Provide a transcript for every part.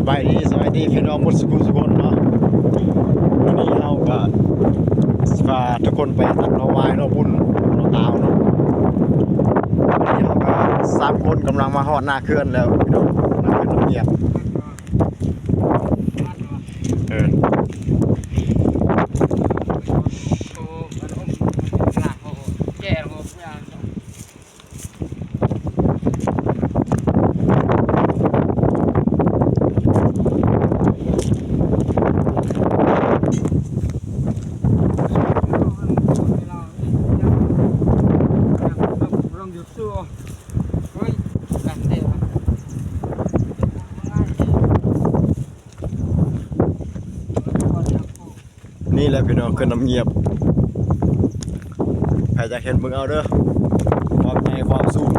ສະບາຍດີ ສະບາຍດີພີ່ນ້ອງໝົດສູ່ຜູ້ສູ່ຄົນເນາະ. ມື້ນີ້ເຮົາກະຊິພາທຸກຄົນໄປຕັດໜໍ່ໄມ້ເນາະ ບຸນເນາະຕາວເນາະ. ມື້ນີ້ເຮົາກະສາມຄົນກຳລັງມາຮອດໜ້າເຂື່ອນແລ້ວພີ່ນ້ອງ ໜ້າເຂື່ອນນ້ຳງຽບ. ເອີ ນີ້ແຫຼະພີ່ນ້ອງ ເຂື່ອນນ້ຳງຽບ. ໃຜຢາກເຫັນເບິ່ງເອົາເດີ ຄວາມໃຫຍ່ຄວາມສູງ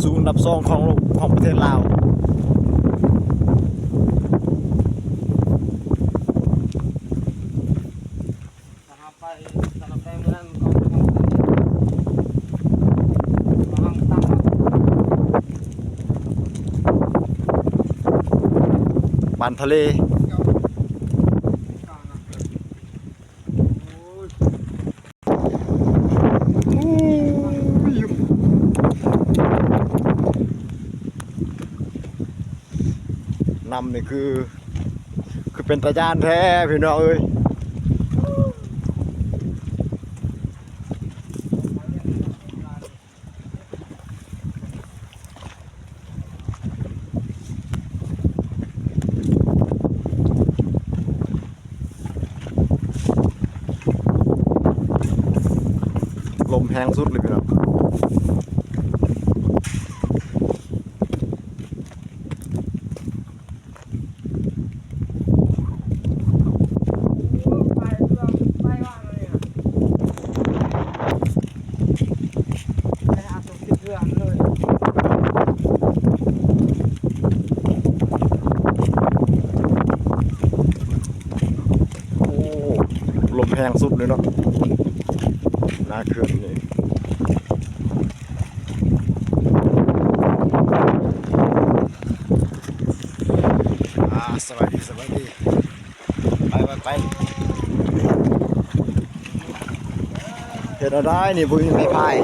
ສູງອັນດັບສອງຂອງໂລກ ຂອງປະເທດລາວ. ປານທະເລ. ນ້ຳນີ້ຄື ຄືເປັນຕາຢ້ານແທ້ພີ່ນ້ອງເອີຍ. ລົມແຮງສຸດເລີຍພີ່ນ້ອງ. ໂອ້ ລົມແຮງສຸດເລີຍເນາະ ໜ້າເຂື່ອນນີ້. ອ່າ ສະບາຍດີ ສະບາຍດີ. ໄປ ໄປ ໄປ. ເຮັດແນວໃດນີ້ ບໍ່ມີໄມ້ພາຍ.